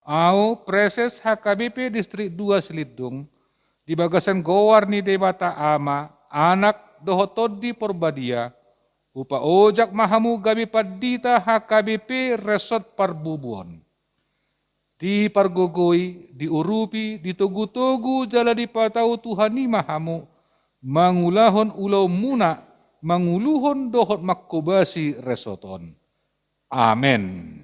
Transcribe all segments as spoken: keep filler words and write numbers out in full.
Ahu, Praeses H K B P Distrik dua Silindung, di bagasan goar ni Debata Ama, Anak, dohot Tondi Porbadia, hupaojak ma hamu gabe pandita H K B P Resort Parbubu on. Dipargogoi, diurupi, ditogutogu jala dipatau Tuhan i ma hamu, mangulahon ulaonmuna, manguluhon dohot manghobasi resort on. Amen.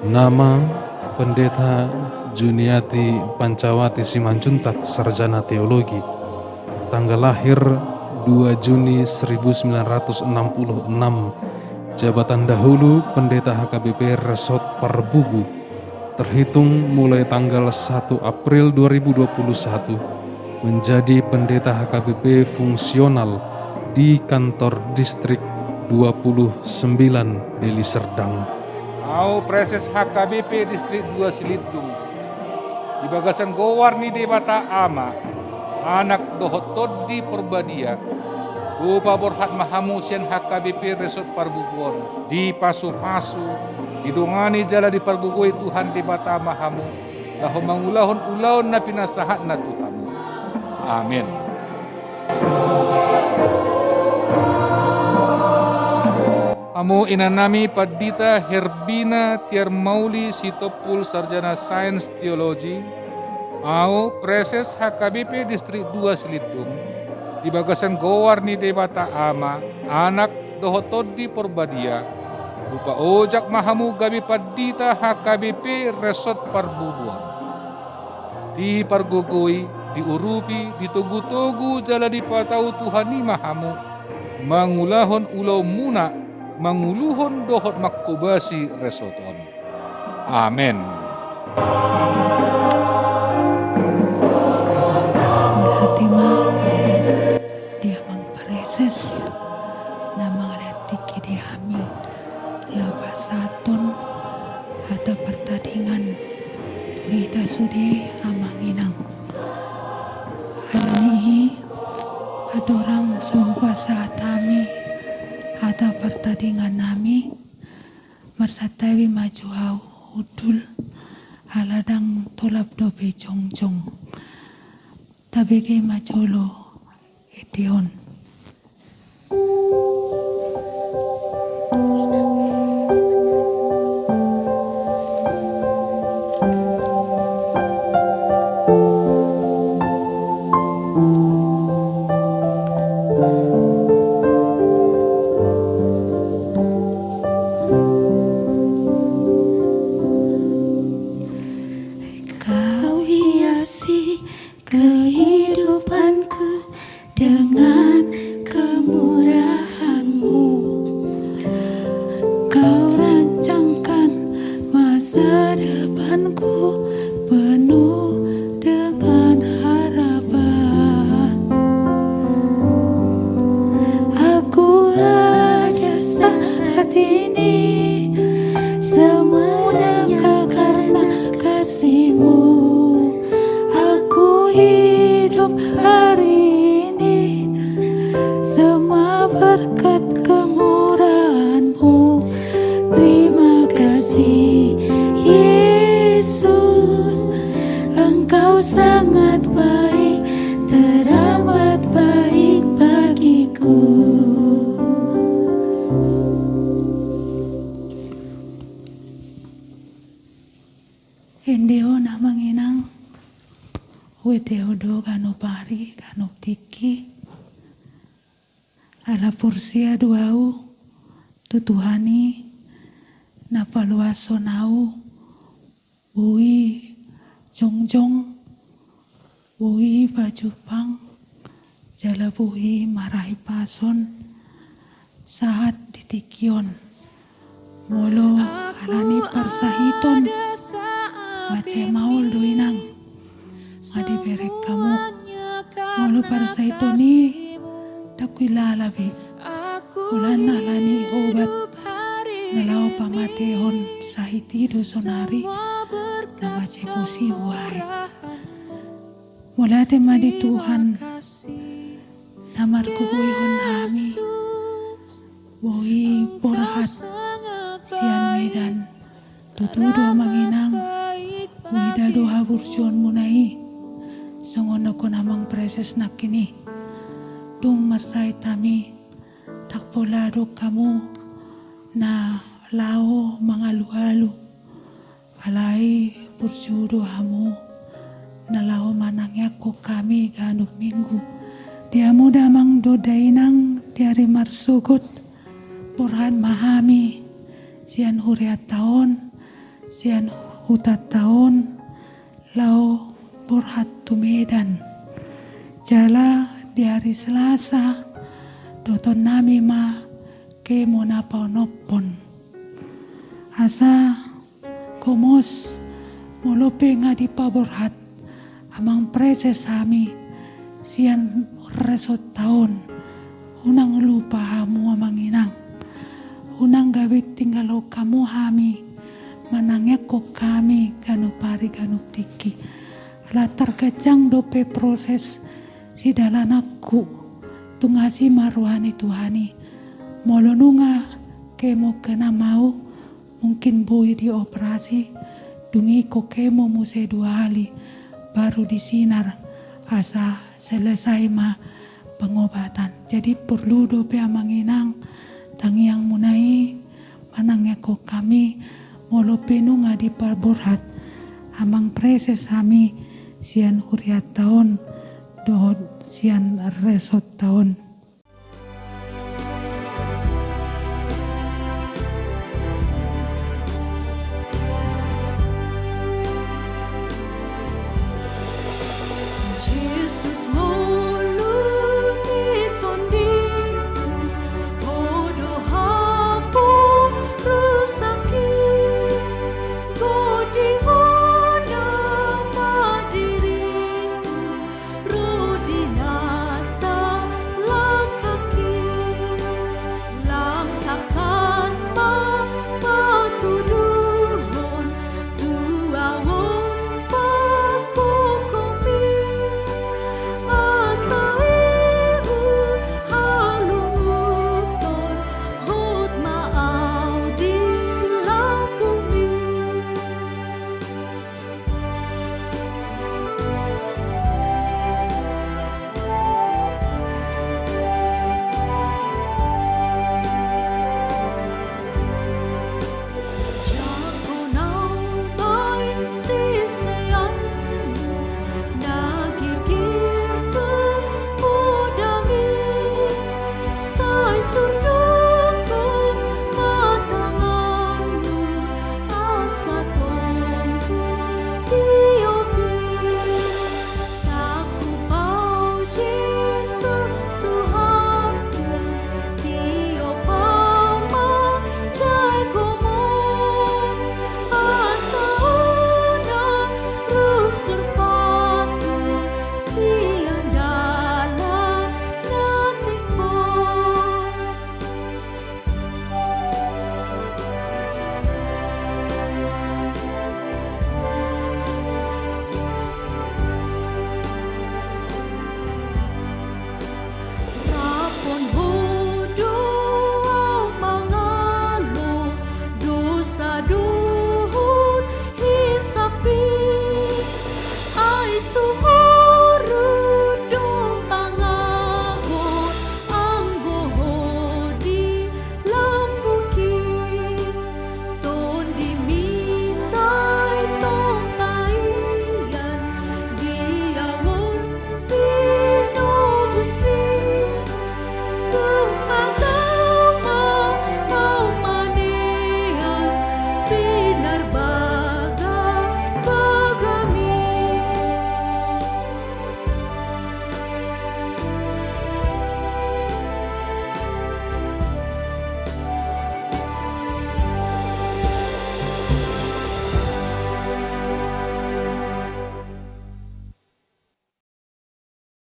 Nama: Pendeta Juniati Pancawati Simanjuntak, Sarjana Teologi. Tanggal lahir: dua Juni seribu sembilan ratus enam puluh enam. Jabatan dahulu: Pendeta H K B P Resort Parbubu. Terhitung mulai tanggal satu April dua ribu dua puluh satu, menjadi pendeta H K B P fungsional di kantor distrik dua puluh sembilan Deli Serdang. Ahu, Praeses H K B P Distrik dua Silindung, di bagasan goar ni Debata Ama, Anak, dohot Tondi Porbadia, hupaborhat ma hamu sian H K B P Resort Parbubu on, dipasupasu, didongani jala dipargogoi Tuhan Debata ma hamu, laho mangulahon ulaon na pinasahatna tu hamu. Amen. Hamu inanami, Pandita Herbina Tiarmauli Sitompul, Sarjana Sains Teologi. Ahu, Praeses H K B P Distrik dua Silindung, di bagasan goar ni Debata Ama, Anak, dohot Tondi Porbadia, hupaojak ma hamu gabe pandita H K B P Resort Parbubu on. Dipargogoi, diurupi, ditogutogu jala dipatau Tuhan i ma hamu, mangulahon ulaonmuna, manguluhon dohot manghobasi resort on. Amen. Mauliate ma di Amang Praeses na mangalean tingki di hami laho pasahathon hata partadingan tu hita sude, Amang Inang. Alani i, andorang so hupasahat hami hata partadingan nami, marsantabi ma jo ahu hundul, ala ndang tolap dope jongjong. Tabege ma jolo ende on. Kau hiasi kehidupanku dengan kemurahan-Mu. Kau rancangkan masa depanku penuh dengan harapan. Aku ada saat ini, semuanya karena kasih-Mu. Aku hidup hari ini Deo do ganup ari ganup tingki. Ala porsea do ahu tu Tuhan i na paluashon ahu boi jongjong, boi pajumpang, jala boi marhahipason sahat di tingki on. Molo alani parsahiton, mansai maol do inang nga dibereng hamu. Molo parsahiton i ndang huilala be, holan alani obat na laho pamatehon sahit i do sonari na mansai bosi huae. Mauliate ma di Tuhan na margogoihon hami boi borhat sian Medan. Tutu do amang inang, huida do haburjuonmuna i. Songon na didok amang preses nangkin i, dung marsahit hami, ndang pola adong hamu na laho mangalualu. Alai burju do hamu na laho manangianghon hami ganup minggu. Di hamu damang dohot dainang di ari marsogot, borhat ma hami sian hurianta on, sian hutanta on, laho borhat tu Medan. Jala di ari Selasa dohotonnami ma kemo na paonomhon. Asa gomos molo pe nga dipaborhat amang preses hami sian resort on, unang lupa hamu amang inang. Unang gabe tinggalhon hamu hami manangianghon hami ganup ari ganup tingki. Ala targanjang dope proses sidalananku, tung asi ma roha ni Tuhan i. Molo nunga kemo genap ahu, mungkin boi dioperasi, dung i kemo muse dua hali, baru disinar asa selesai ma pengobatan. Jadi porlu dope amang inang tangiangmuna i manangianghon hami, molo pe nunga dipaborhat amang preses hami sian hurianta on dohot sian resort on.